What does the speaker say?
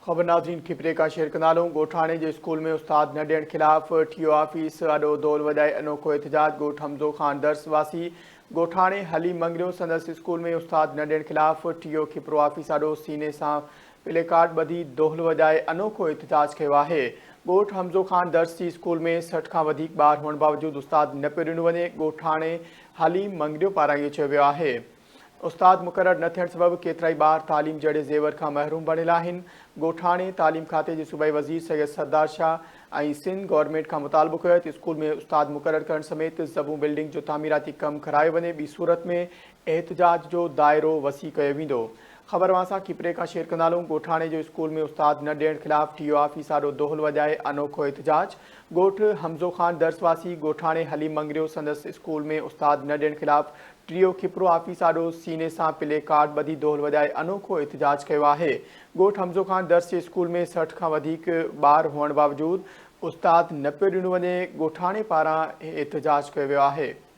خبر ناظرين کپري کان شيئر ڪندا هلون ڳوٺاڻي جي اسڪول ۾ استاد نه ڏيڻ خلاف ٺيو آفيس آڏو دول وڄائي انوکو احتجاج ڳوٺ حمزو خان درس واسي ڳوٺاڻي حليم مڱريو سندس اسڪول ۾ استاد نه ڏيڻ خلاف ٺيو کپرو آفيس آڏو سيني سان پلي ڪارڊ ٻڌي دهل وڄائي انوکو احتجاج ڪيو آهي ڳوٺ حمزو خان درس جي اسڪول ۾ 60 کان وڌيڪ ٻار هئڻ باوجود استاد نه پيو ڏنو وڃي ڳوٺاڻي حليم مڱريو پاران اهو چيو ويو آهي استاد مقرر نه ٿيڻ سبب ڪيترائي ٻار تعليم جهڙي زيور کان محروم بڻيل آهن. ڳوٺاڻي تعليم کاتي جي صوبائي وزير سيد سردار شاهه ۽ سنڌ گورنمينٽ کان مطالبو ڪيو آهي ته اسڪول ۾ استاد مقرر ڪرڻ سميت زبون بلڊنگ جو تعميراتي ڪم ڪرايو وڃي ٻي صورت ۾ احتجاج جو دائرو وسيع ڪيو ويندو. خبر اوهان سان کپري کان شيئر ڪندا هلون ڳوٺاڻي جو اسڪول ۾ استاد نه ڏيڻ خلاف ٽي او آفيس آڏو دهل وڄائي انوکو احتجاج ڳوٺ حمزو خان درس واسي ڳوٺاڻي حليم مڱريو سندس اسڪول ۾ استاد نه ڏيڻ خلاف ٽيو کپرو آفيس آڏو سيني سان پلي ڪارڊ ٻڌي دهل وڄائي انوکو احتجاج ڪيو آهي. ڳوٺ حمزو خان درس جي اسڪول ۾ 60 کان وڌيڪ ٻار هئڻ باوجود استاد نه پيو ڏنو وڃي، ڳوٺاڻي پاران احتجاج ڪيو ويو آهي.